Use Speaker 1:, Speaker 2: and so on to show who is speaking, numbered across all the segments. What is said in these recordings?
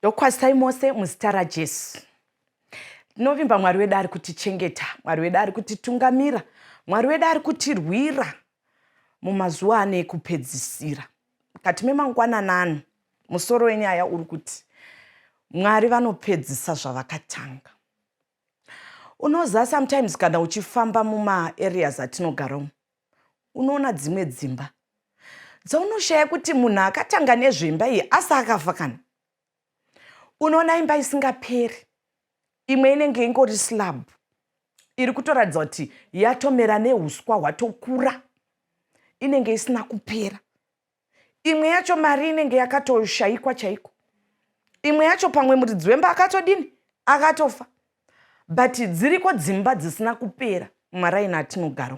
Speaker 1: Ndokwazisai mose muzita raJesu. Tinovimba Mwari wedu ari kutichengeta, Mwari wedu ari kutitungamira, Mwari wedu ari kutirwira mumazuva ano ekupedzisira. Mukati memangwanani ano, musoro wenyaya uri kuti Mwari vanopedzisa zvavakatanga. Unoziva sometimes kana uchifamba mumaareas atinogara umu, unoona dzimwe dzimba dzaunoshaya kuti munhu akatanga nezvemba iyi asi akafa kana. Unoona imba isingaperi, imwe inenge ingori slab iri kutoratidza kuti yatomera neuswa hwatokura, inenge isina kupera. Imwe yacho mari inenge yakatoshaikwa chaiko. Imwe yacho pamwe muridzi wemba akatodini, akatofa. But dziriko dzimba dzisina kupera mumaraini atinogara.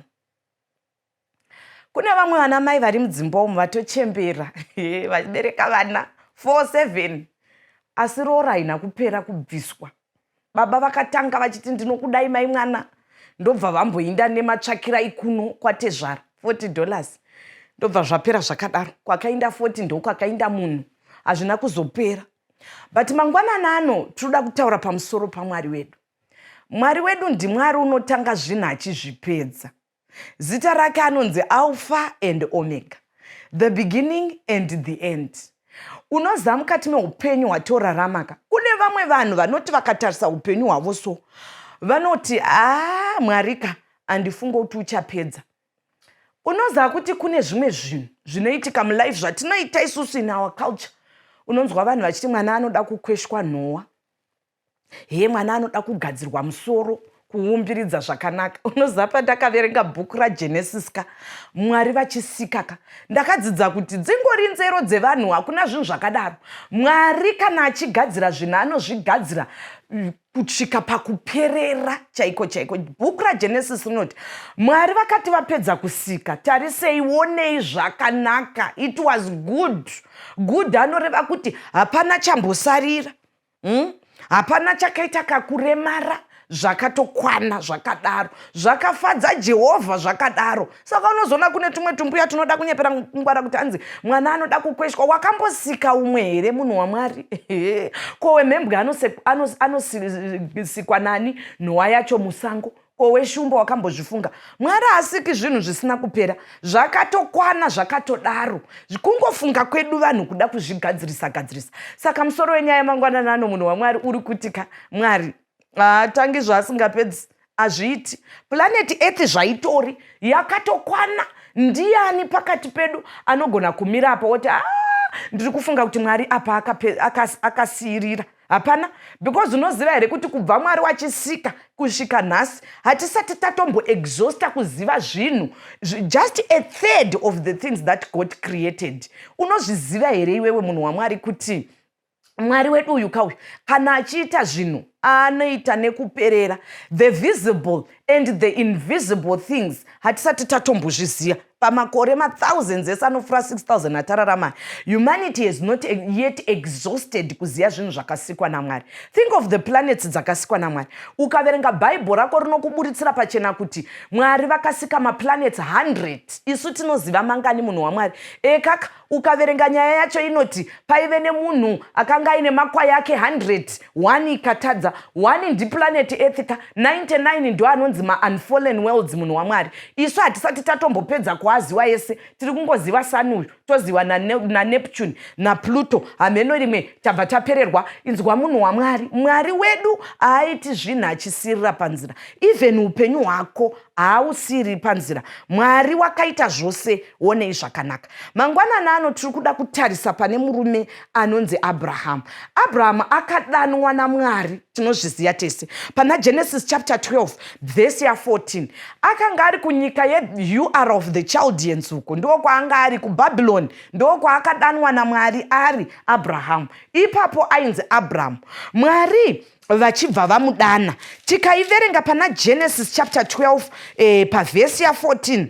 Speaker 1: Kune vamwe vana mai vari mudzimba umu vatochembera vachibereka vana 4 7 asi roora haina kupera kubviswa. Baba vakatanga vachiti ndinokudai mai mwana, ndobva vamboinda nematsvakirai kuno kwatezvara $40, ndobva zvapera zvakadaro. Kwakainda 40 ndokwakainda munhu, hazvina kuzopera. But mangwanani ano tinoda kutaura pamusoro paMwari wedu. Mwari wedu ndiMwari unotanga zvinhu achizvipedza. Zita rake anonzi Alpha and Omega, the beginning and the end. Unoziva mukati meupenyu hwatoraramaka, kune vamwe vanhu vanoti vakatarisa upenyu hwavo so, vanoti haa Mwarika handifunge kuti uchapedza. Unoziva kuti kune zvimwe zvinhu zvinoitika mulife zvatinoita isusu in our culture. Unonzwa vanhu vachiti mwana anoda kukweshwa nhowa. Hee mwana anoda kugadzirwa musoro, kuumbiridza zvakanaka. Unoziva pandakaverenga bhuku raGenesis ka, Mwari vachisika ka, ndakadzidza kuti dzingori nzero dzevanhu, hakuna zvinhu zvakadaro. Mwari kana achigadzira zvinhu anozvigadzira kusvika pakuperera chaiko chaiko. Bhuku raGenesis rinoti Mwari vakati vapedza kusika, tarisei onei zvakanaka. It was good. Good anoreva kuti hapana chambosarira. Hapana chakaita kakuremara, zvakatokwana zvakadaro, zvakafadza Jehovha zvakadaro. Saka unozoona kune tumwe tumbuya tunoda kunyepera kungwara kuti hanzi mwana anoda kukweshwa. Wakambosika umwe here munhu waMwari? Ko wemhembwe anosikwa nani nhowa yacho musango? Ko weshumba wakambozvifunga? Mwari haasiki zvinhu zvisina kupera, zvakatokwana zvakatodaro. Kungofunga kwedu vanhu kuda kuzvigadzirisa gadzirisa. Saka musoro wenyaya mangwanani ano munhu waMwari uri kuti ka, Mwari haatangi zvaasingapedzi, hazviiti. Planet Earth zvaitori yakatokwana. Ndiani pakati pedu anogona kumira apa oti ah, ndiri kufunga kuti Mwari apa akasiirira? Hapana, because unoziva here kuti kubva Mwari wachisika kusvika nhasi hatisati tatombo exhausta kuziva zvinhu, just a third of the things that God created. Unozviziva here iwewe munhu waMwari kuti Mwari wedu uyu kauyu kana achiita zvinhu anoita nekuperera. The visible and the invisible things hatisati tatombozviziva. Pamakore mathousands ese anopfuura 6000 atararama, humanity has not yet exhausted kuziva zvinhu zvakasikwa naMwari. Think of the planets dzakasikwa naMwari. Ukaverenga Bible rako rinokuburitsira pachena kuti Mwari vakasika maplanets 100. Isu tinoziva mangani munhu waMwari? Ekaka, ukaverenga nyaya yacho inoti paive nemunhu akanga aine makwai ake 100, 1 ikatadza, 1 ndiplanet Earth ka, 99 ndo anonzi maunfallen worlds munhu waMwari. Isu hatisati tatombopedza kuaziwa ese, tiri kungoziva Sun uyu, toziva naNeptune naPluto, hameno rimwe tabva tapererwa. Inzwa munhu waMwari, Mwari wedu haaiti zvinhu achisirira panzira. Even upenyu hwako haausiri panzira. Mwari wakaita zvose, wonei zvakanaka. Mangwanani ano tiri kuda kutarisa pane murume anonzi Abrahamu. Abrahamu akadanwa naMwari, tinozviziva tese. Pana Genesis chapter 12 verse ya 14, akanga ari kunyika yeUr of the Chaldeans uko, ndo kwaanga ari kuBabylon, ndo kwaakadanwa naMwari ari Abrahamu. Ipapo ainzi Abrahamu. Mwari vachibva vamudana. Tikaiverenga pana Genesis chapter 12 pavhesi ya 14,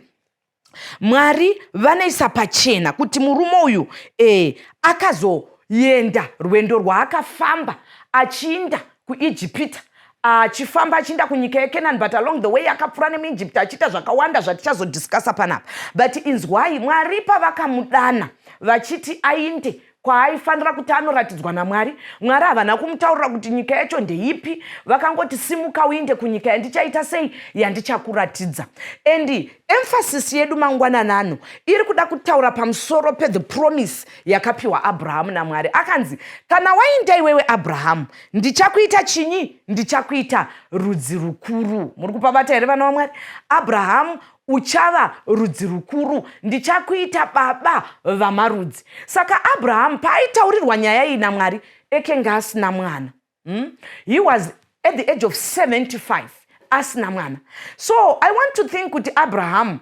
Speaker 1: Mwari vanoisa pachena kuti murume uyu akazoenda rwendo rwaakafamba achiinda kuIjipita, achifamba achiinda kunyika yeKenani, but along the way akapfuura nemuIjipita achiita zvakawanda zvatichazodiscussa panapa. But inzwai, Mwari pavakamudana vachiti ainde kwaaifanira kuti anoratidzwa naMwari. Mwari havana kumutaurira kuti nyika yacho ndeipi, vakangoti simuka uinde kunyika yandichaita sei, yandichakuratidza. And emphasis yedu mangwanani ano iri kuda kutaura pamusoro pethe promise yakapiwa Abrahamu naMwari. Akanzi, kana wainda iwewe Abrahamu, ndichakuita chinyi? Ndichakuita rudzi rukuru. Muri kupabata here vana vaMwari? Abrahamu uchava rudzi rukuru, ndichakuita baba vamarudzi. Saka Abrahamu paaitaurirwa nyaya iyi naMwari, ekenge asina mwana. He was at the age of 75 asina mwana. So I want to think kuti Abrahamu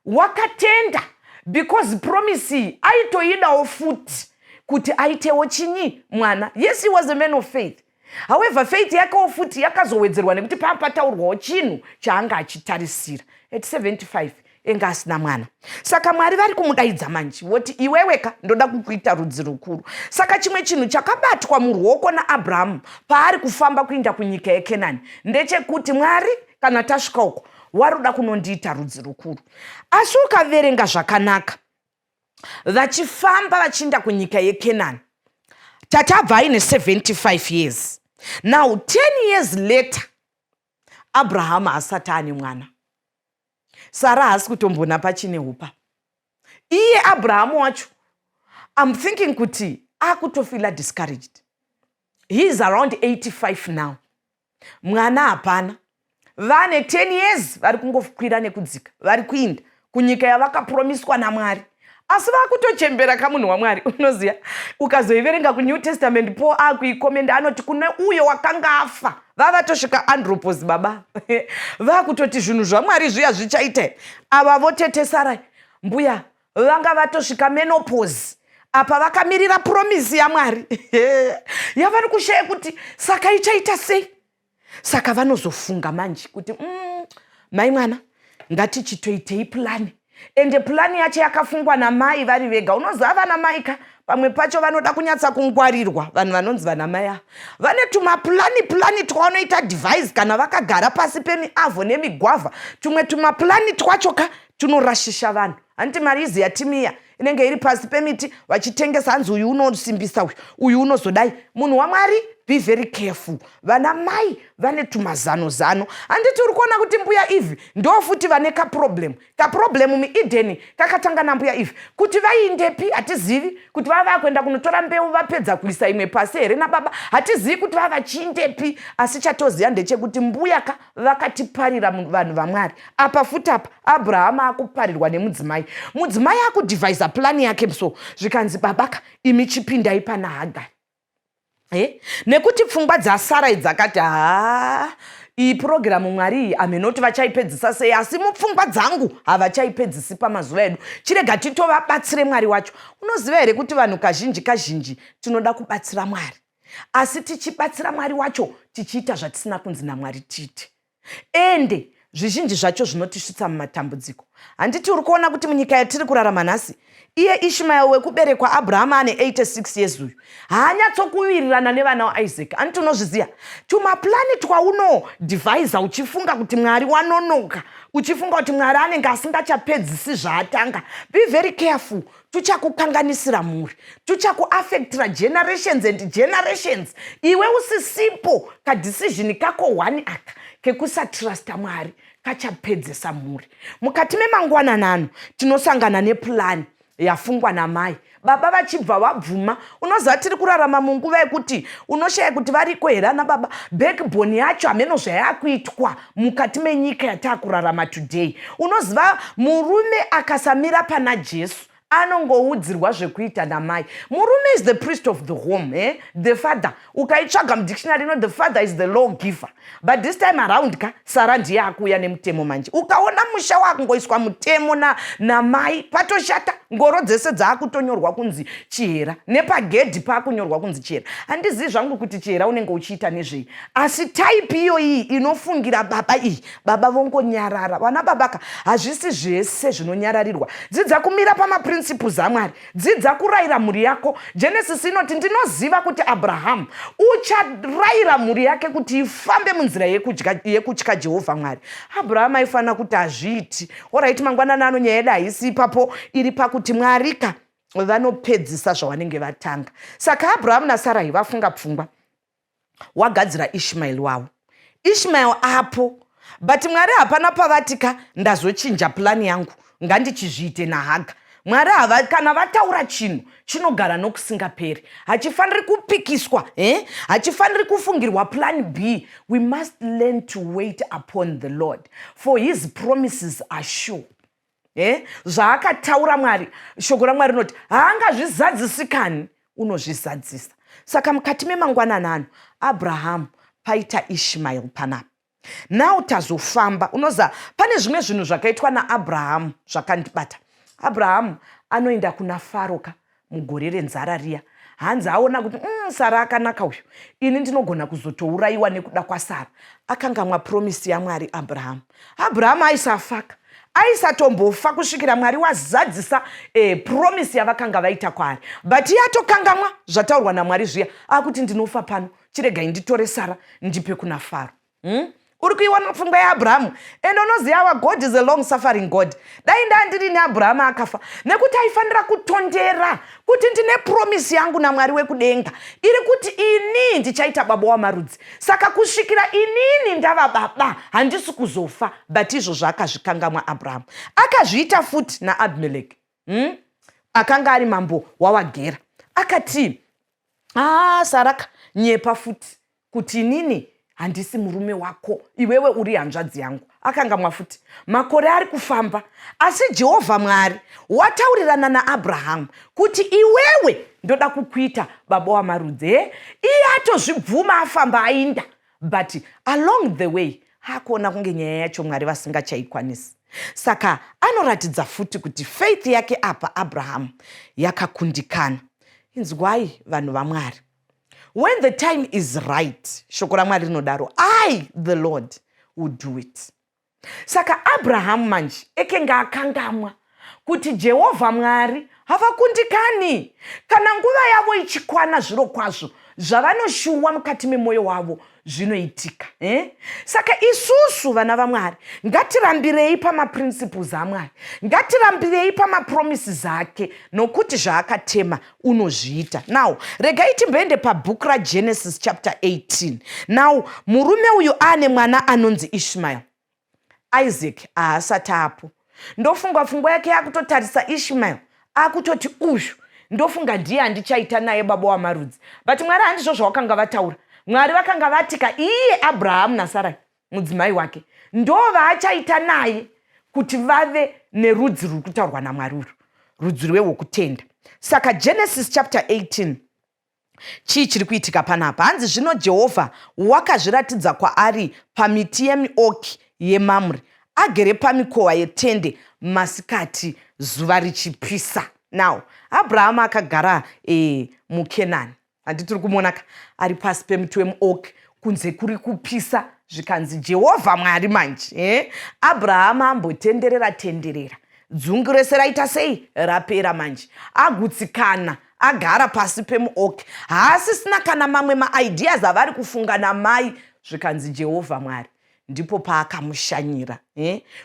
Speaker 1: wakatenda because promise iyi aitoidawo futi kuti aitewo chinyi, mwana. Yes, he was a man of faith. However, faith yakewo futi yakazowedzerwa nekuti paa pataurwawo chinhu chaanga achitarisira. At 75 enga asina mwana. Saka Mwari vari kumudaidza manje, voti iweweka, ndoda kukuita rudzi rukuru. Saka chimwe chinhu chakabatwa muruoko naAbrahamu paari kufamba kuinda kunyika yeKenani ndechekuti, Mwari, kana tasvika uko, waruda kunondiita rudzi rukuru. Asi ukaverenga zvakanaka, vachifamba vachiinda kunyika yeKenani, tatabva aine 75 years. Now 10 years later, Abrahamu asati ane mwana, Sara haasi kutombona pachine upa. Iye Abrahamu wacho, I'm thinking kuti akutofeela discouraged. He is around 85 now, mwana hapana. Vane 10 years vari kungokwira nekudzika, vari kuinda kunyika yavakapromiswa naMwari, asi vakutochembera kamunhu waMwari. Unoziva, ukazoiverenga kuNew Testament, Paul akuicommenda, anoti kune uyo wakanga afa, vavatosvika andropause, baba vakutoti zvinhu zvaMwari zviya zvichaita. Ava votete Sarai mbuya vanga vatosvika menopause, apa vakamirira promise yaMwari yavari kushaya kuti saka ichaita sei. Saka vanozofunga manje kuti mai mwana, ngatichitoitei plan. Ende plan yacho yakafungwa namai vari vega. Unoziva vana mai ka, pamwe pacho vanoda kunyatsa kungwarirwa. Vanhu vanonzi vana mai ava vane tumaplan plan twavanoita devise kana vakagara pasi pemiavho nemigwavha. Tumwe tumaplan twacho ka tunorashisha vanhu. Handiti mari izi yatimiya inenge iri pasi pemiti vachitengesa, hanzi uyu unosimbisa, uyu, uyu unozodai. Munhu waMwari, be very careful. Vana mai vane tumazano zano. Handiti uri kuona kuti mbuya Eve ndo futi vane kaproblem? Kaproblem muEden kakatanga nambuya Eve. Kuti vaindepi hatizivi, kuti vava vakuenda kunotora mbeu vapedza kuisa imwe pasi here nababa, hatizivi kuti vava vachiindepi. Asi chatoziva ndechekuti mbuya ka vakatiparira vanhu vaMwari. Apa futi apa Abrahamu akuparirwa nemudzimai. Mudzimai akudevisa plan yake. So zvikanzi, babaka imi chipindai pana Hagari. Nekuti pfungwa dzaSarai dzakati, haa, iyi purogiramu Mwari iyi amenoti vachaipedzisa sei, asi mupfungwa dzangu havachaipedzisi pamazuva edu. Chirega titovabatsire Mwari wacho. Unoziva here kuti vanhu kazhinji kazhinji tinoda kubatsira Mwari, asi tichibatsira Mwari wacho tichiita zvatisina kunzi naMwari tiite, ende zvizhinji zvacho zvinotisvitsa mumatambudziko? Handiti uri kuona kuti munyika yatiri kurarama nhasi, iye Ishmael wekuberekwa Abrahamu ane 86 years uyu haanyatsokuwirirana nevana vaIsaac? Handiti unozviziva? Tumaplan twaunodevisa uchifunga kuti Mwari wanonoka, uchifunga kuti Mwari anenge asingachapedzisi zvaatanga, be very careful. Tuchakukanganisira mhuri, tuchakuaffectira generations and generations iwe usisipo. Kadecision kako one aka kekusatrusta Mwari kachapedzesa mhuri. Mukati memangwananano tinosangana neplan yafungwa namai, baba vachibva vabvuma. Unoziva tiri kurarama munguva yekuti unoshaya kuti variko here ana baba. Backbone yacho hameno zvayakuitwa mukati menyika yataakurarama today. Unoziva, murume akasamira pana Jesu anongoudzirwa zvekuita namai. Murume is the priest of the home, eh? The father, ukaitsvaga mudictionary ino, the father is the law giver. But this time around ka, Sara ndiye akuuya nemutemo manje. Ukaona musha wakungoiswa mutemo namai, patoshata. Ngoro dzese dzaakutonyorwa kunzi Chihera, nepagedhi paakunyorwa kunzi Chihera. Handizivi zvangu kuti Chihera unenge uchiita nezvei, asi type iyoyi inofungira baba iyi, baba vongonyarara. Vana babaka, hazvisi zvese zvinonyararirwa. Dzidza kumira pamaprinciples aMwari, dzidza kurayira mhuri yako. Genesis inoti, ndinoziva kuti Abrahamu ucharayira mhuri yake kuti ifambe munzira yekutya Jehovha Mwari. Abrahamu aifanira kuti hazviiti. Alright, mangwanani ano nyaya yedu haisi ipapo, iri pakuti Mwarika. Vanopedzisa zvavanenge vatanga. Saka Abrahamu naSarai vafunga pfungwa, wagadzira Ishmael wavo. Ishmael apo, but Mwari hapana pavatika ndazochinja plani yangu, ngandichizviite naHaga. Mwari hava, kana vataura chinhu chinogara nokusingaperi, hachifaniri kupikiswa, eh? Hachifaniri kufungirwa plan B. We must learn to wait upon the Lord, for his promises are sure. Eh? Zvaakataura Mwari, shoko raMwari rinoti haangazvizadzisi kani, unozvizadzisa. Saka mukati memangwanani ano, Abrahamu paita Ishmael panapa. Now tazofamba, unoziva pane zvimwe zvinhu zvakaitwa naAbrahamu zvakandibata. Abrahamu anoenda kuna Faro ka mugore renzara riya, hanzi aona kuti Sara akanaka uyu, ini ndinogona kuzotourayiwa nekuda kwaSara. Akangamwa promisi yaMwari Abrahamu. Abrahamu aisafaka, aisatombofa kusvikira Mwari wazadzisa promisi yavakanga vaita kwaari. But iye atokangamwa zvataurwa naMwari zviya, akuti ndinofa pano, chiregai nditore Sara ndipe kuna Faro. Uri kuiona pfungwa yaAbrahamu? And unoziva, our God is a long suffering God. Dai ndandiri neAbrahamu akafa, nekuti aifanira kutondera kuti ndine promisi yangu naMwari wekudenga iri kuti ini ndichaita baba wamarudzi, saka kusvikira inini ndava baba handisi kuzofa. But izvozvo akazvikangamwa Abrahamu. Akazviita futi naAbhimeleki, Akanga ari mambo wawaGera. Akati, aa, Saraka, nyepa futi kuti inini handisi murume wako, iwewe uri hanzvadzi yangu. Akangamwa futi. Makore ari kufamba, asi Jehovha Mwari wataurirana naAbrahamu kuti iwewe ndoda kukuita baba wamarudzi. Iye atozvibvuma, afamba ainda, but along the way akuona kunge nyaya yacho Mwari vasingachaikwanisi. Saka anoratidza futi kuti faith yake apa Abrahamu yakakundikana. Inzwai, vanhu vaMwari, when the time is right, shoko raMwari rinodaro, I the Lord will do it. Saka Abrahamu manje ekenge akangamwa kuti Jehovha Mwari havakundikani. Kana nguva yavo ichikwana, zviro kwazvo zvavanoshuwa mukati memwoyo wavo zvinoitika, eh? Saka isusu vana vaMwari ngatirambirei pamaprinciples aMwari, ngatirambirei pamapromises ake, nokuti zvaakatema unozviita. Now regai timboende pabhuku raGenesis chapter 18. Now murume uyu aane mwana anonzi Ishmael. Isaac haasati apo. Ndofunga pfungwa yake yakutotarisa Ishmael, akutoti uyu ndofunga ndiye andichaita naye baba wamarudzi. But Mwari handizvo zvawakanga vataura. Mwari vakanga vatika iye Abrahamu naSarai mudzimai wake ndo vaachaita naye kuti vave nerudzi ruri kutaurwa naMwari, urwu rudzi rwehwokutenda. Saka Genesis chapter 18, chii chiri kuitika panapa? Hanzi, zvino Jehovha wakazviratidza kwaari pamiti yemioki yeMamre, agere pamikova yetende masikati zuva richipisa. Now Abrahamu akagara muKenani, handiti uri kumuonaka ari pasi pemuti wemuoki, kunze kuri kupisa. Zvikanzi Jehovha Mwari manje, Abrahamu ambotenderera tenderera, dzungu rese raita sei, rapera manje, agutsikana, agara pasi pemuoki, haasisina kana mamwe maideas avari kufunga namai. Zvikanzi Jehovha Mwari ndipo paakamushanyira,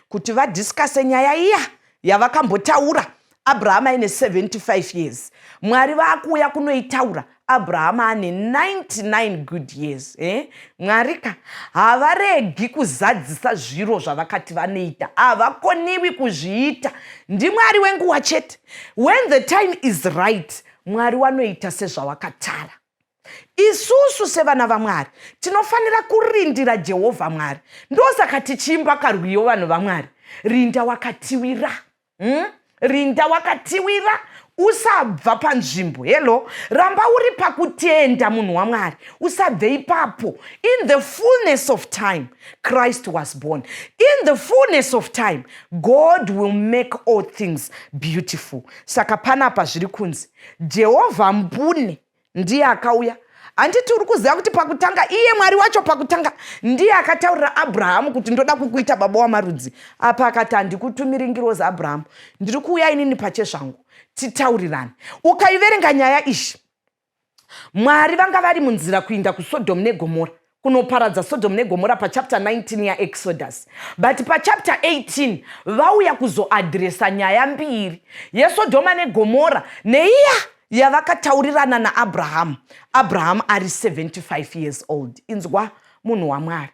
Speaker 1: kuti vadiscusse nyaya iya yavakambotaura Abrahamu aine 75 years. Mwari vaakuuya kunoitaura Abrahamu ane 99 good years, eh? Mwari ka havaregi kuzadzisa zviro zvavakati vanoita, havakoniwi kuzviita. NdiMwari wenguva chete. When the time is right, Mwari wanoita sezvawakatara. Isusu sevana vaMwari tinofanira kurindira Jehovha Mwari. Ndosaka tichiimba karwiyo, vanhu vaMwari, rinda wakatiwira, Rinda wakatiwira, usabva panzvimbo. Hello, ramba uri pakutenda, munhu waMwari, usabve ipapo. In the fullness of time Christ was born. In the fullness of time God will make all things beautiful. Saka panapa zviri kunzi Jehovha mbune ndiye akauya. Handiti uri kuziva kuti pakutanga iye Mwari wacho pakutanga ndiye akataurira Abrahamu kuti ndoda kukuita baba wamarudzi? Apa akati, handikutumiri ngirozi, Abrahamu, ndiri kuuya inini pachezvangu titaurirane. Ukaiverenga nyaya izvi, Mwari vanga vari munzira kuinda kuSodhomu neGomora. Kunoparadza Sodom neGomora pachapter 19 yaExodus, but pachapter 18 vauya kuzoadhiresa nyaya mbiri, yeSodhoma neGomora neiya yavakataurirana naAbrahamu, Abrahamu ari 75 years old. Inzwa, munhu waMwari,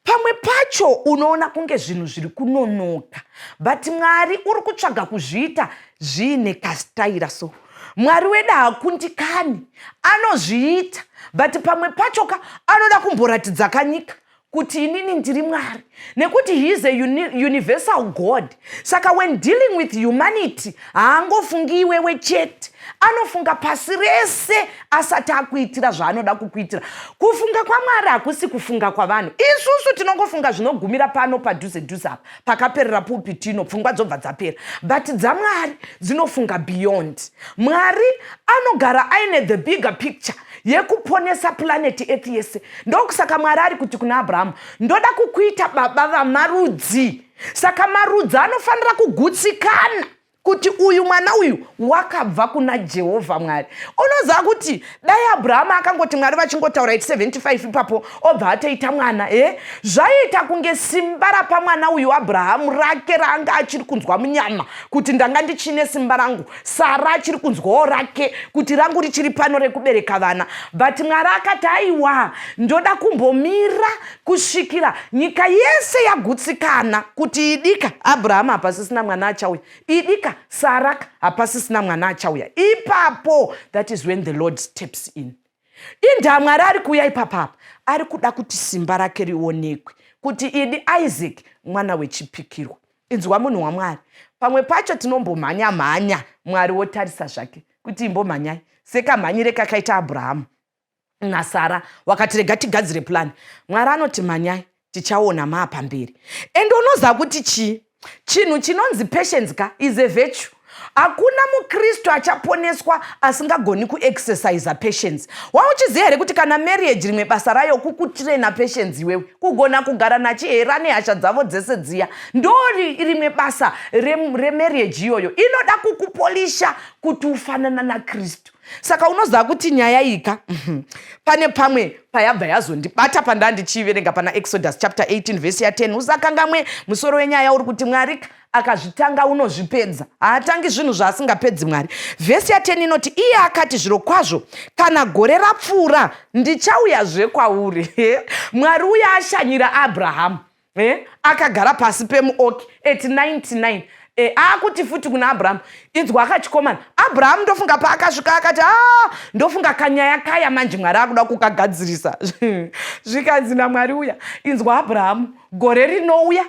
Speaker 1: pamwe pacho unoona kunge zvinhu zviri kunonoka, but Mwari uri kutsvaga kuzviita zviine kastaira. So Mwari wedu hakundikani, anozviita, but pamwe pacho ka anoda kumboratidza kanyika kuti inini ndiri Mwari, nekuti he is a universal God. Saka when dealing with humanity, haangofungi iwewe chete, anofunga pasi rese asati akuitira zvaanoda kukuitira. Kufunga kwaMwari hakusi kufunga kwavanhu. Isusu tinongofunga zvinogumira pano padhuze dhuze apa, pakaperera pulpit ino, pfungwa dzobva dzapera, but dzaMwari dzinofunga beyond. Mwari anogara aine the bigger picture yekuponesa planet Earth yese. Ndokusaka Mwari ari kuti kuna Abrahamu, "Ndoda kukuita baba vamarudzi." Saka marudzi anofanira kugutsikana kuti uyu mwana uyu wakabva kuna Jehovha Mwari. Unoziva kuti dai Abrahamu akangoti Mwari vachingotaura iti 75 ipapo, obva atoita mwana, e zvaiita kunge simba rapa mwana uyu Abrahamu rake raanga achiri kunzwa munyama kuti ndanga ndichine simba rangu, Sara achiri kunzwawo rake kuti rangu richiri pano rekubereka vana. But Mwari akati, "Aiwa, ndoda kumbomira kusvikira nyika yese yagutsikana kuti idika, Abrahamu hapasisina mwana achauya, idika, Saraka hapasisina mwana achauya." Ipapo, that is when the Lord steps in. Indaa Mwari ari kuuya ipapapa? Ari kuda kuti simba rake rionekwe kuti idi, Isaac mwana wechipikirwa. Inzwa, munhu waMwari, pamwe pacho tinombomhanya mhanya, Mwari wotarisa zvake kuti imbomhanyai sekamhanyire kakaita Abrahamu naSara. Wakati, "Rega tigadzire plan." Mwari anoti, "Mhanyai, tichaona maapamberi." And unoziva kuti chii? Chinhu chinonzi patience ka is a virtue. Hakuna mukristu achaponeswa asingagoni kuexercisa patience. Wauchiziva here kuti kana marriage, rimwe basa rayo kukutraina patience iwewe, kugona kugara nachihera nehasha dzavo dzese dziya? Ndo rimwe basa remarriage iyoyo, inoda kukupolisha kuti ufanana naKristu. Saka unoziva kuti nyaya ika pane pamwe payabva yazondibata panda ndichiiverenga pana Exodus chapter 18 vhesi ya10. Usakangamwe, musoro wenyaya uri kuti Mwari akazvitanga unozvipedza. Haatangi zvinhu zvaasingapedzi Mwari. Vhesi ya10 inoti, "Iye akati, 'Zviro kwazvo kana gore rapfuura ndichauyazve kwauri.'" Mwari uya ashanyira Abrahamu, akagara pasi pemuoki at 99, aakuti futi kuna Abrahamu, "Inzwa akachikomana." Abrahamu ndofunga paakasvika akati, "A, ndofunga kanyaya kaya manje Mwari akuda kukagadzirisa." Zvikanzi naMwari uya, "Inzwa Abrahamu, gore rinouya."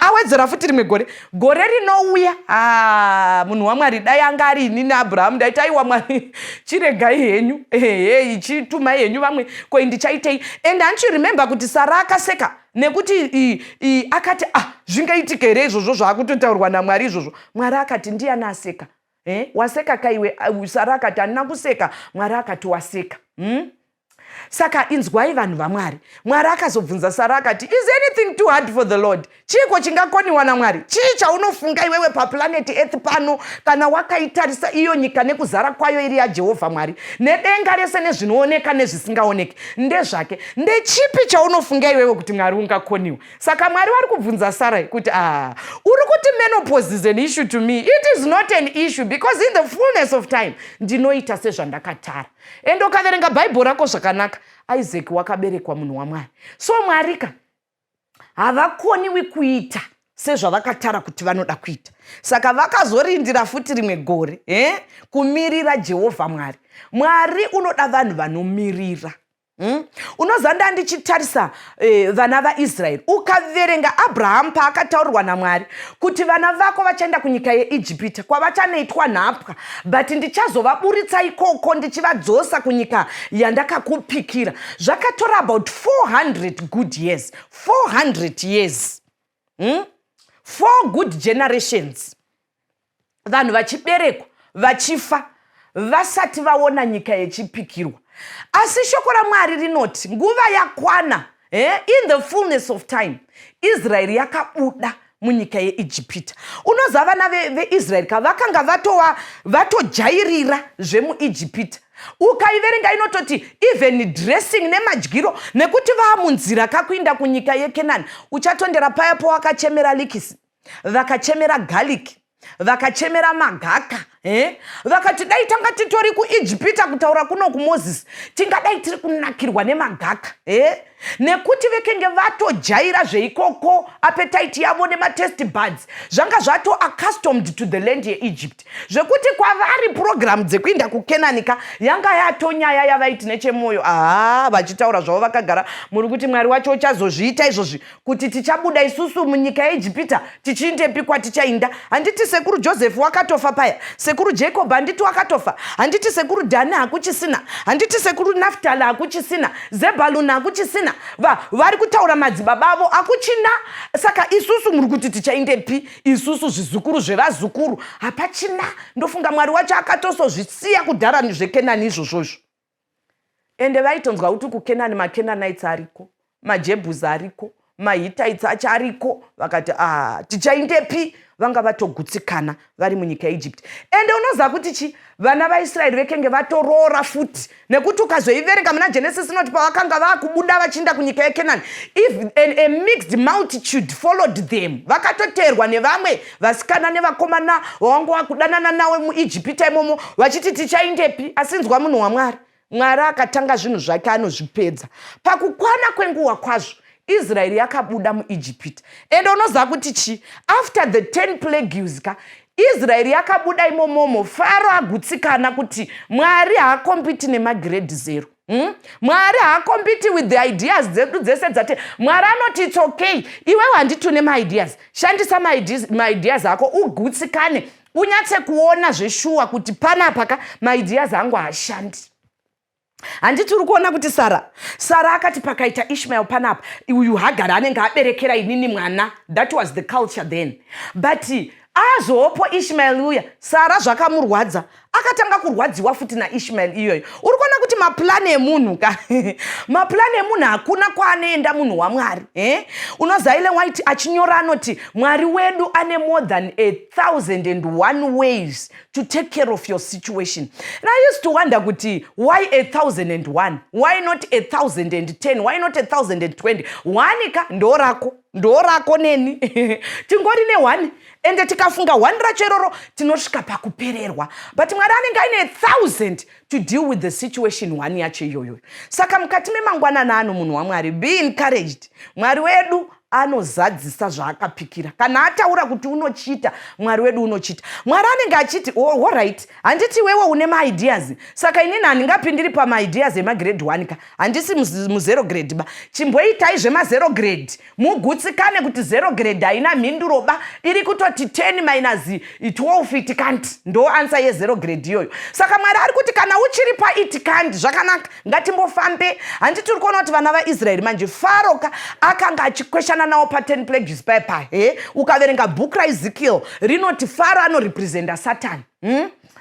Speaker 1: Awedzera futi rimwe gore, gore rinouya. Munhu waMwari, dai anga ari inini Abrahamu, ndaiti, "Aiwa Mwari, chiregai henyu, ehei, chitumai henyu vamwe, koi ndichaitei?" And handichiremember kuti Sara akaseka nekuti akati, "Ah, zvingaitika here izvozvo zvaakutotaurwa naMwari izvozvo?" Mwari akati, "Ndiani aseka? Eh? Waseka kaiwe?" Sara akati, "Handina kuseka." Mwari akati, "Waseka." Saka inzwai, vanhu vaMwari, Mwari akazobvunza Sara akati, "Is anything too hard for the Lord?" Chiiko chingakoniwa naMwari? Chii chaunofunga iwewe paplanet Earth pano, kana wakaitarisa iyo nyika nekuzara kwayo iri yaJehovha Mwari, nedenga rese nezvinooneka nezvisingaoneki ndezvake? Ndechipi chaunofunga iwewe kuti Mwari ungakoniwa? Saka Mwari vari kubvunza Sarai kuti, "A, uri kuti menopause is an issue to me? It is not an issue, because in the fullness of time ndinoita sezvandakatara." Ende ukaverenga Bhaibheri rako zvakanaka, Isaac wakaberekwa, munhu waMwari. So Mwarika havakoniwi kuita sezvavakatara kuti vanoda kuita. Saka vakazorindira futi rimwe gore, Kumirira Jehovha Mwari. Mwari unoda vanhu vanomirira. Unoziva, nda ndichitarisa vana vaIsraeri, ukaverenga Abrahamu paakataurirwa naMwari kuti vana vako vachaenda kunyika yeIjipita kwavachanoitwa nhapwa, but ndichazovaburitsa ikoko ndichivadzosa kunyika yandakakupikira. Zvakatora about 400 good years, 400 years, Four good generations, vanhu vachiberekwa vachifa vasati vaona nyika yechipikirwa. Asi shoko raMwari rinoti nguva yakwana, in the fullness of time Israeri yakabuda munyika yeIjipita. Unoziva, vana veIsraeri ka vakanga vatojairira zvemuIjipita. Ukaiverenga inototi even dressing nemadyiro, nekuti vaamunzira kakuinda kunyika yeKenani. Uchatondera paya pawakachemera likisi, vakachemera garlic, vakachemera magaka, eh? Vakati dai tanga titori kuIjipita, kutaura kuno kuMozisi, tingadai tiri kunakirwa nemagaka, eh? Nekuti vekenge vatojaira zveikoko, appetite yavo nemataste buds zvanga zvato accustomed to the land yeEgypt, zvekuti kwavari purogiramu dzekuinda kuKenani ka yanga yatonyaya yavaiti nechemwoyo, aha, vachitaura zvavo vakagara, muri kuti Mwari wacho uchazozviita izvozvi kuti tichabuda isusu munyika yeIjipita tichiindepi kwatichainda? Handiti sekuru Joseph wakatofa paya? Sekuru Jacob handiti wakatofa? Handiti sekuru Dhani hakuchisina? Handiti sekuru Naftali hakuchisina? Zebhaluni hakuchisina? Vari kutaura madzibaba avo hakuchina. Saka isusu muri kuti tichaindepi isusu, zvizukuru zvevazukuru hapachina? Ndofunga Mwari wacho akatosozvisiya kudhara zveKenani izvozvozvo. Ende vaitonzwa kuti kuKenani maCanaanites ariko, maJebus ariko, maHittites acho ariko. Vakati, "A ah, tichaindepi?" Vanga vatogutsikana vari munyika yeEgypt. Ende unoziva kuti chi vana vaIsraeri vekenge vatoroora futi, nekuti ukazoiverenga muna Genesis inoti pavakanga vaakubuda vachiinda kunyika yeKenani, if a mixed multitude followed them. Vakatoteerwa nevamwe vasikana nevakomana vavanga vakudanana nawe muIjipita imomo, vachiti, "Tichaindepi?" Asinzwa munhu waMwari, Mwari akatanga zvinhu zvake anozvipedza pakukwana kwenguva kwazvo. Israeri yakabuda muIjipita. Ende unoziva kuti chi after the 10 plagues ka, Israeri yakabuda imomomo, Faro agutsikana kuti Mwari haacompete nemagrade zero. Mwari haacompete with the ideas dzedu dzese dzati. Mwari anoti, "It's okay, iwewe handiti une maideas, shandisa maideas ako ugutsikane, unyatse kuona zveshuwa kuti panapa ka maideas angu haashandi." Handiti uri kuona kuti Sara akati pakaita Ishmael panapa, uyu Hagari anenge aberekera inini mwana. That was the culture then. But azopo Ishmael uya, Sara zvakamurwadza, akatanga kurwadziwa futi naIshmael iyoyo. Uri kuona kuti maplani emunhu ka, maplani emunhu hakuna kwaanoenda, munhu waMwari, eh? Unoziva Ellen White achinyora anoti Mwari wedu ane more than 1001 ways to take care of your situation. And I used to wonder kuti why 1001? Why not 1010? Why not 1020? One ka ndo rako, ndo rako neni tingori ne1. Ende tikafunga one racho iroro tinosvika pakupererwa, but Mwari anenge aine 1000 to deal with the situation one yacho iyoyo. Saka mukati memangwanana ano, munhu waMwari, be encouraged. Mwari wedu anozadzisa zvaakapikira. Kana ataura kuti unochiita, Mwari wedu unochiita. Mwari anenge achiti, "Alright, handiti iwewe une maideas? Saka inini handingapindiri pamaideas emagrade 1 ka, handisi muzero grade ba. Chimboitai zvemazero grade, mugutsikane kuti zero grade haina mhinduro ba, iri kutoti 10 minus 12 it can't. Ndo answer yezero grade iyoyo." Saka Mwari ari kuti kana uchiri paiti can't, zvakanaka, ngatimbofambe. Handiti uri kuona kuti vana vaIsraeri manje, Faro ka akanga achikweshana navo pa10 plagues paipa he? Ukaverenga bhuku raEzekiel rinoti Faro anorepresenta Satani,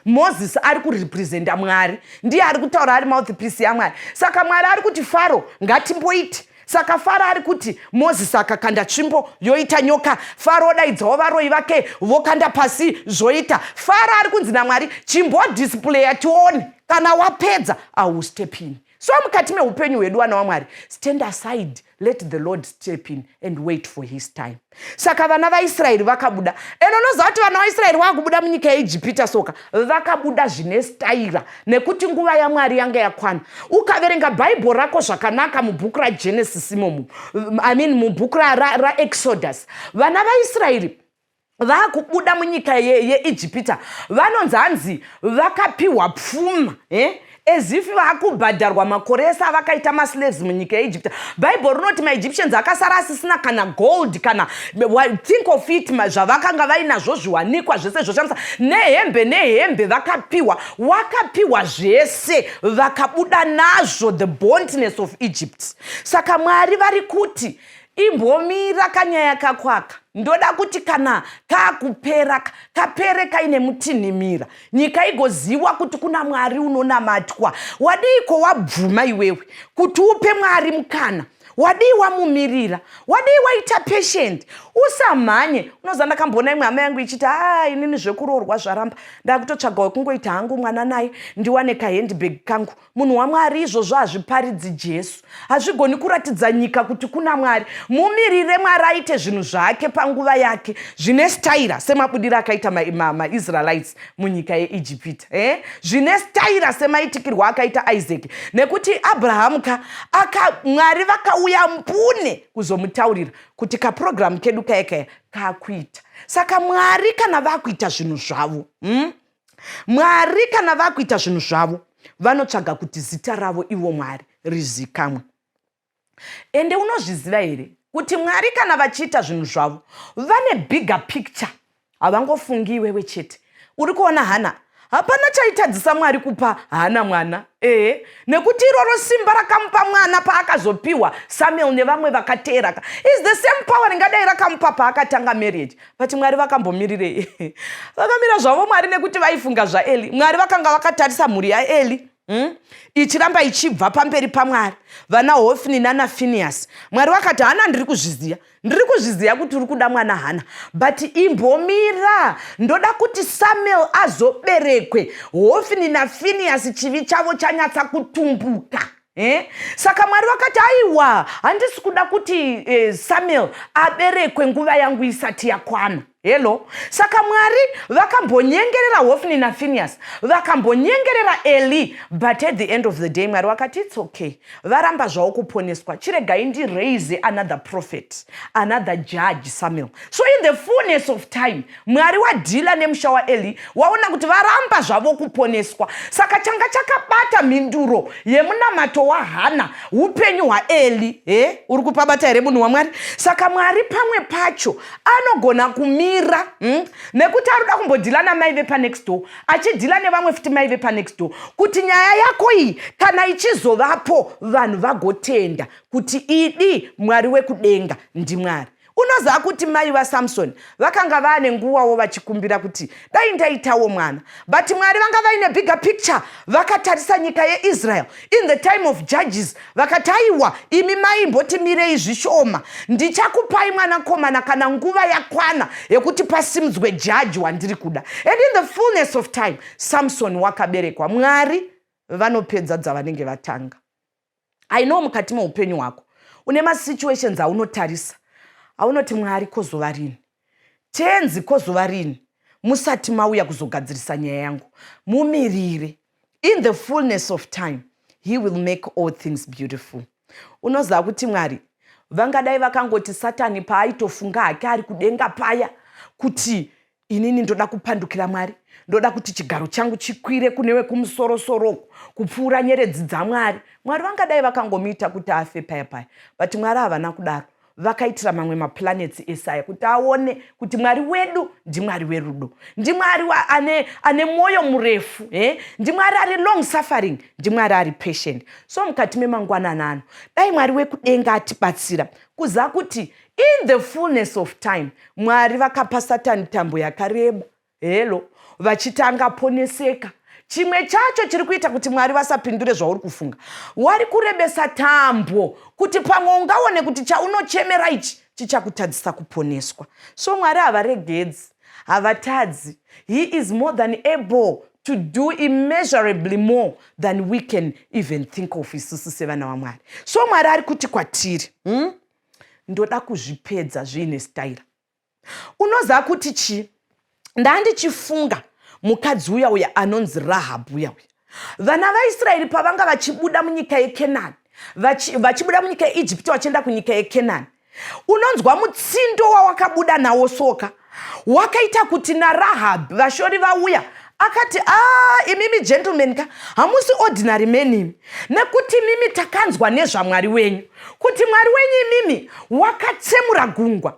Speaker 1: Mozisi ari kurepresenta Mwari, ndiye ari kutaura ari mouthpiece yaMwari. Saka Mwari ari kuti, "Faro, ngatimboite." Saka Faro ari kuti Mozisi akakanda tsvimbo yoita nyoka, Faro odaidzawo varoi vake, vokanda pasi zvoita. Faro ari kunzi naMwari, "Chimbodisplaya tione, kana wapedza I will step in." So mukati meupenyu hwedu, vana waMwari, stand aside, let the Lord step in and wait for his time. Saka vana vaIsraeri vakabuda. Ende unoziva kuti vana vaIsraeri vakubuda munyika yeIjipita, soka vakabuda zvine staira, nekuti nguva yaMwari yanga yakwana. Ukaverenga Bhaibheri rako zvakanaka mubhuku raGenesis imomo, I mean mubhuku raExodus, vana vaIsraeri vakubuda munyika yeIjipita vanonzi hanzi vakapiwa pfuma, eh? As if vaakubhadharwa makore ese avakaita maslaves munyika yeIjipita. Bhaibheri rinoti maEgyptians akasara asisina kana gold, kana think of it, zvavakanga vainazvo, zviwanikwa zvese zvoshamisa, nehembe, nehembe vakapiwa, wakapiwa zvese, vakabuda nazvo, the bondness of Egypt. Saka Mwari vari kuti, "Imbomira kanyaya kako aka, ndoda kuti kana kaakupera kapere kaine mutinhimira, nyika igoziva kuti kuna Mwari unonamatwa." Wadiiko wabvuma iwewe kuti upe Mwari mukana? Wadii wamumirira? Wadii waita patient? Usamhanye. Unoziva ndakamboona imwe hama yangu ichiti, haa, inini zvekuroorwa zvaramba, ndakutotsvaga wekungoita hangu mwana naye ndiwane kahandbag kangu. Munhu waMwari, izvozvo hazviparidzi Jesu. Hazvigoni kuratidza nyika kuti kuna Mwari. Mumirire Mwari aite zvinhu zvake panguva yake zvine staira, semabudiro akaita maIsraelites munyika yeIjipita. Zvine staira semaitikirwo akaita Isaac. Nekuti Abrahamu ka, aka, Mwari vakauya mbune kuzomutaurira kuti kaprogramu kedu kaya kaya kakuita. Saka Mwari kana vakuita zvinhu zvavo, Mwari kana vakuita zvinhu zvavo, vanotsvaga kuti zita ravo ivo Mwari rizikamwe. Ende unozviziva here kuti Mwari kana vachiita zvinhu zvavo vane bigger picture, havangofungi iwewe chete. Uri kuona Hana? Hapana chaitadzisa Mwari kupa Hana mwana. Ehe, nekuti iroro simba rakamupa mwana paakazopiwa Samuel nevamwe vakateera ka, is the same power ringadai rakamupa paakatanga marriage. But Mwari vakambomirirei? Vakamira zvavo Mwari nekuti vaifunga zvaEli. Mwari vakanga vakatarisa mhuri yaEli, Ichiramba ichibva pamberi paMwari, vana Hofni nana Finias. Mwari vakati, Hana, ndiri kuzviziva. Ndiri kuzviziva kuti uri kuda mwana Hana, but imbomira. Ndoda kuti Samuel azoberekwe. Hofni naFinias chivi chavo chanyatsa kutumbuka. Saka Mwari vakati, aiwa, handisi kuda kuti Samuel aberekwe nguva yangu isati yakwana. Hello. Saka Mwari vakambonyengerera Hofni naFinias, vakambonyengerera Eli, but at the end of the day Mwari vakati, it's okay. Varamba zvavo kuponeswa. Chiregai ndiraise another prophet, another judge, Samuel. So in the fullness of time, Mwari wadhila nemusha waEli, waona kuti varamba zvavo kuponeswa. Saka changa chakabata mhinduro yemunamato waHana upenyu hwaEli. Uri kupabata here munhu waMwari? Saka Mwari pamwe pacho anogona kumira, Nekuti ari kuda kumbodhila namai vepanext door, achidhila nevamwe futi mai vepanext door, kuti nyaya yako iyi kana ichizovapo vanhu vagotenda kuti idi Mwari wekudenga ndiMwari. Unoziva kuti mai vaSamson vakanga vaane nguvawo vachikumbira kuti dai ndaitawo mwana, but Mwari vanga vaine bigger picture. Vakatarisa nyika yeIsrael in the time of Judges, vakati, aiwa, imi mai imbotimirei zvishoma, ndichakupai mwanakomana kana nguva yakwana yekuti pasimudzwe jaji wandiri kuda. And in the fullness of time Samson wakaberekwa. Mwari vanopedza dzavanenge vatanga. I know mukati meupenyu hwako une masituations aunotarisa aunoti, Mwari, kozova rini? Tenzi, kozova rini musati mauya kuzogadzirisa nyaya yangu? Mumirire. In the fullness of time he will make all things beautiful. Unoziva kuti Mwari vangadai vakangoti Satani paaitofunga hake ari kudenga paya kuti inini ndoda kupandukira Mwari, ndoda kuti chigaro changu chikwire kune wekumusorosoro kupfuura nyeredzi dzaMwari, Mwari vangadai vakangomuita kuti afe paya paya. But Mwari havana kudaro. Vakaitira mamwe maplanets esaya kuti aone kuti Mwari wedu ndiMwari werudo, ndiMwari ane mwoyo murefu, ndiMwari ari long suffering, ndiMwari ari patient. So mukati memangwanani ano, dai Mwari wekudenga atibatsira kuziva kuti in the fullness of time Mwari vakapa Satani tambo yakareba, helo, vachitanga poneseka. Chimwe chacho chiri kuita kuti Mwari vasapindure zvauri kufunga, wari kurebesa tambo kuti pamwe ungaone kuti chaunochemera ichi chichakutadzisa kuponeswa. So Mwari havaregedzi, havatadzi. He is more than able to do immeasurably more than we can even think of isusu sevana vaMwari. So Mwari ari kuti kwatiri, Ndoda kuzvipedza zviine staira. Unoziva kuti chii? Ndandichifunga mukadzi uya uya anonzi Rahabhu uya uya. Vana vaIsraeri pavanga vachibuda munyika yeKenani, vachibuda munyika yeIjipiti vachienda kunyika yeKenani, unonzwa mutsindo wawakabuda nawo soka wakaita kuti naRahabhi vashori vauya akati, a, imimi gentleman ka, hamusi ordinary men imi, nekuti mimi takanzwa nezvaMwari wenyu, kuti Mwari wenyu imimi wakatsemura gungwa,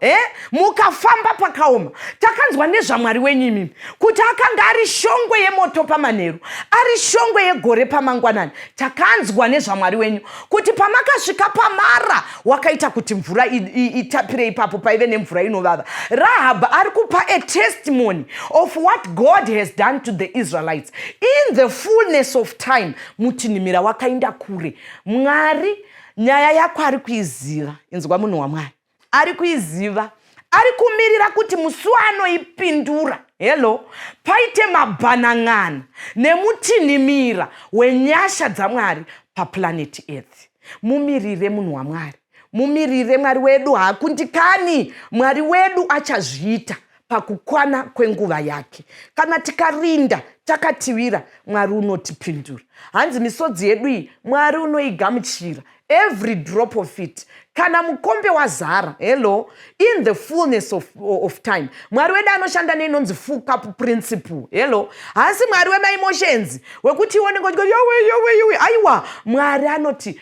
Speaker 1: mukafamba pakaoma. Takanzwa nezvaMwari wenyu imimi kuti akanga ari shongwe yemoto pamanheru, ari shongwe yegore pamangwanani. Takanzwa nezvaMwari wenyu kuti pamakasvika paMara wakaita kuti mvura itapire ipapo paive nemvura inovava. Rahab ari kupa a testimony of what God has done. to the Israelites. In the fullness of time, mutinhimira wakainda kure. Mwari nyaya yako ari kuiziva. Inzwa munhu waMwari. Ari kuiziva. Ari kumirira kuti musi waanoipindura. Hello. Paite mabhanan'ana nemutinhimira wenyasha dzaMwari paplanet Earth. Mumirire munhu waMwari. Mumirire Mwari wedu haakundikani. Mwari wedu achazviita pakukwana kwenguva yake. Kana tikarinda takativira, Mwari unotipindura. Hanzi misodzi yedu iyi Mwari unoigamuchira, every drop of it. Kana mukombe wazara, hello, in the fullness of time. Mwari wedu anoshanda neinonzi full cup principle. Hello, haasi Mwari wemaemotions wekuti iwe unenge uchingoti yowe yowe yowe. Aiwa, Mwari anoti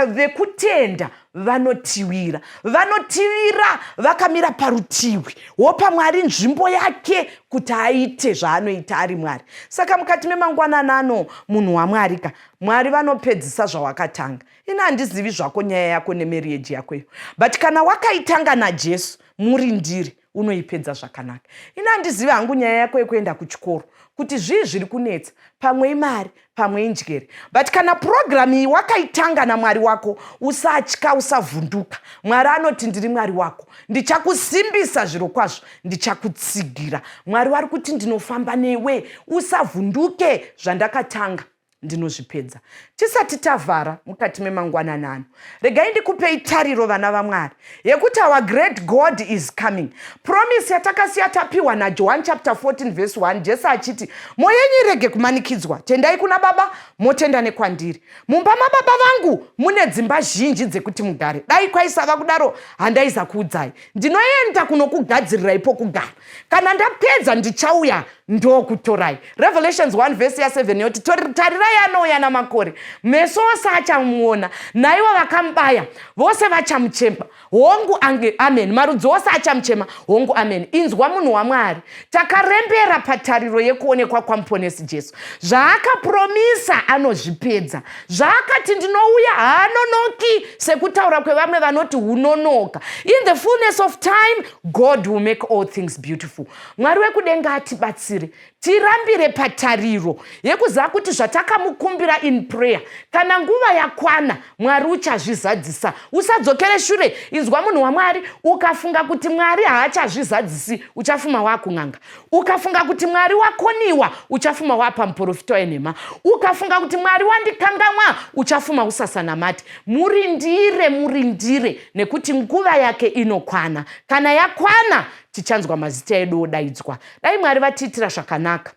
Speaker 1: vekutenda vanotivira, vanotivira vakamira parutivi, wopa Mwari nzvimbo yake kuti aite zvaanoita ari Mwari. Saka mukati memangwanani ano, munhu waMwari ka, Mwari vanopedzisa zvawakatanga. Ini handizivi zvako nyaya yako nemarriage yako iyo, but kana wakaitanga naJesu, murindiri, unoipedza zvakanaka. Ini handizivi hangu nyaya yako yekuenda kuchikoro kuti zvii zviri kunetsa, pamwe imari, pamwe injere, but kana purogiramu iyi wakaitanga naMwari wako, usatya, usavhunduka. Mwari anoti, "Ndiri Mwari wako, ndichakusimbisa, zviro kwazvo ndichakutsigira." Mwari vari kuti, "Ndinofamba newe, usavhunduke, zvandakatanga ndinozvipedza." Tisati tavhara mukati memangwanani ano, regai ndikupei tariro, vana vaMwari, yekuti our great God is coming. Promise yatakasiya tapiwa naJohn chapter 14 verse 1, Jesu achiti, "Mwoyo yenyu irege kumanikidzwa. Tendai kuna Baba, motenda nekwandiri. Mumba mababa vangu mune dzimba zhinji dzekuti mugare. Dai kwaisava kudaro, handaiza kuudzai. Ndinoenda kunokugadzirirai pokugara. Kana ndapedza, ndichauya ndokutorai." Revelations 1 vhesi ya7 yoti, "Tarirai, anouya namakore, meso ose achamuona, naivo vakamubaya vose vachamuchema. Hongu, ange amen. Marudzi ose achamuchema. Hongu, amen." Inzwa munhu waMwari, takarembera patariro yekuonekwa kwaMuponesi Jesu. Zvaakapromisa anozvipedza. Zvaakati ndinouya, haanonoki sekutaura kwevamwe vanoti hunonoka. In the fullness of time, God will make all things beautiful. Mwari wekudenga atibatsire tirambire patariro yekuziva kuti zvatakamukumbira in prayer, kana nguva yakwana, Mwari uchazvizadzisa. Usadzokere shure. Inzwa munhu waMwari, ukafunga kuti Mwari haachazvizadzisi, uchafuma wakun'anga. Ukafunga kuti Mwari wakoniwa, uchafuma wapa muprofita wenhema. Ukafunga kuti Mwari wandikangamwa, uchafuma usasanamati. Murindire, murindire, nekuti nguva yake inokwana. Kana yakwana, tichanzwa mazita edu odaidzwa. Dai Mwari vatiitira zvakanaka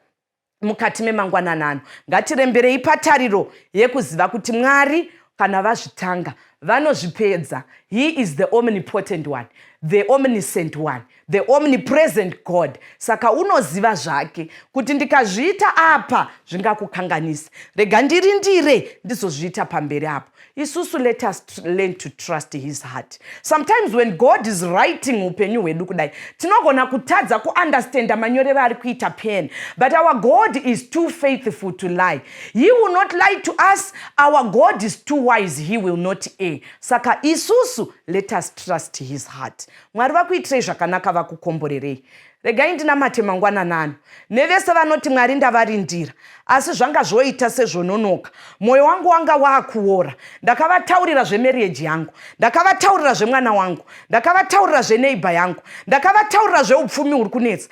Speaker 1: mukati memangwanani ano. Ngatiremberei patariro yekuziva kuti Mwari kana vazvitanga, vanozvipedza. He is the omnipotent one, the omniscient one, the omnipresent God. Saka unoziva zvake kuti ndikazviita apa zvingakukanganisa, rega ndirindire ndizozviita pamberi apo. Isusu, let us learn to trust his heart. Sometimes when God is writing upenyu hwedu kudai, tinogona kutadza kuunderstanda manyorero ari kuita pen, but our God is too faithful to lie. He will not lie to us. Our God is too wise, he will not err. Saka isusu, let us trust his heart. Mwari vakuitirei zvakanaka, vakukomborerei. Regai ndinamate mangwanani ano nevese vanoti, "Mwari, ndavarindira, asi zvanga zvoita sezvononoka. Mwoyo wangu wanga waakuora. Ndakavataurira zvemarriage yangu, ndakavataurira zvemwana wangu, ndakavataurira zveneighbour yangu, ndakavataurira zveupfumi huri kunetsa,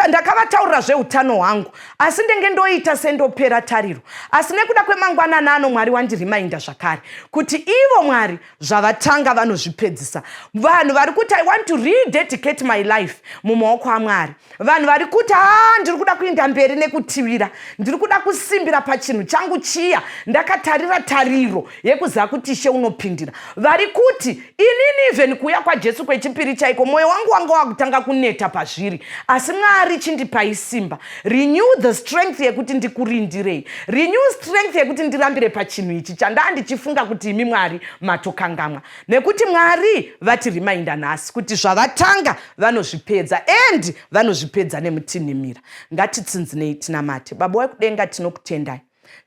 Speaker 1: ndakavataurira zveutano hwangu, asi ndenge ndoita sendopera tariro." Asi nekuda kwemangwanani ano, Mwari wandirimainda zvakare kuti ivo Mwari zvavatanga vanozvipedzisa. Vanhu vari kuti, "I want to rededicate my life mumaoko aMwari." Vanhu vari kuti, "Ha, ndiri kuda kuenda mberi nekutivira, ndiri kuda kusimbira pachinhu changu chiya, ndakatarira tariro yekuziva kuti Ishe unopindira." Vari kuti, "Inini even kuuya kwaJesu kwechipiri chaiko, mwoyo wangu wanga wakutanga kuneta pazviri, asi Mwari chindipai simba. Renew the strength yekuti ndikurindirei. Renew strength yekuti ndirambire pachinhu ichi chandaa ndichifunga kuti imi Mwari matokangamwa." Nekuti Mwari vatirimainda nhasi kuti zvavatanga vanozvipedza, and vanozvipedza nemutinhimira. Ngatitsinzinei tinamate. Baba wekudenga, tinokutendai.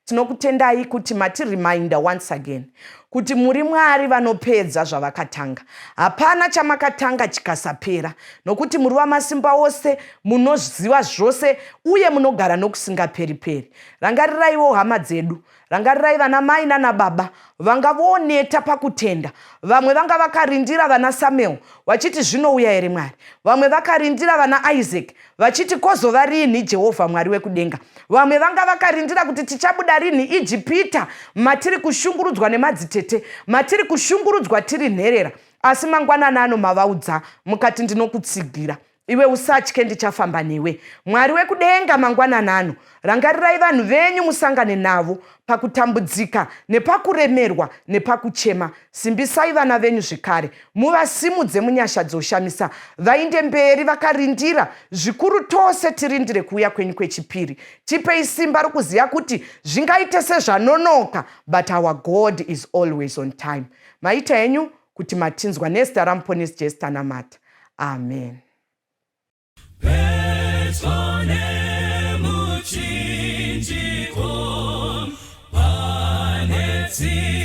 Speaker 1: Tinokutendai kuti matireminder once again kuti muri Mwari vanopedza zvavakatanga. Hapana chamakatanga chikasapera nokuti muri vamasimba ose, munoziva zvose uye munogara nokusingaperi-peri. Rangariraiwo hama dzedu. Rangarirai vana mai nana baba vanga vooneta pakutenda. Vamwe vanga vakarindira vana Samuel vachiti zvinouya here Mwari. Vamwe vakarindira vana Isaac vachiti kozova rinhi Jehovha Mwari wekudenga. Vamwe vanga vakarindira kuti tichabuda rinhi Ijipita matiri kushungurudzwa nemadzitete, matiri kushungurudzwa tiri nherera. Asi mangwanani ano mavaudza mukati ndinokutsigira. Iwe usatye ndichafamba newe. Mwari wekudenga mangwanani ano rangarirai vanhu venyu musangane navo pakutambudzika nepakuremerwa nepakuchema. Simbisai vana venyu zvekare muvasimudze munyasha dzoshamisa vainde mberi vakarindira zvikuru tose tirindire kuuya kwenyu kwechipiri. Tipei simba rokuziva kuti zvingaite sezvanonoka but our God is always on time. Maita henyu kuti matinzwa nezita raMuponesi Jesu tanamata. Amen.
Speaker 2: Pedyo nemuchinjiko pane tsitsi.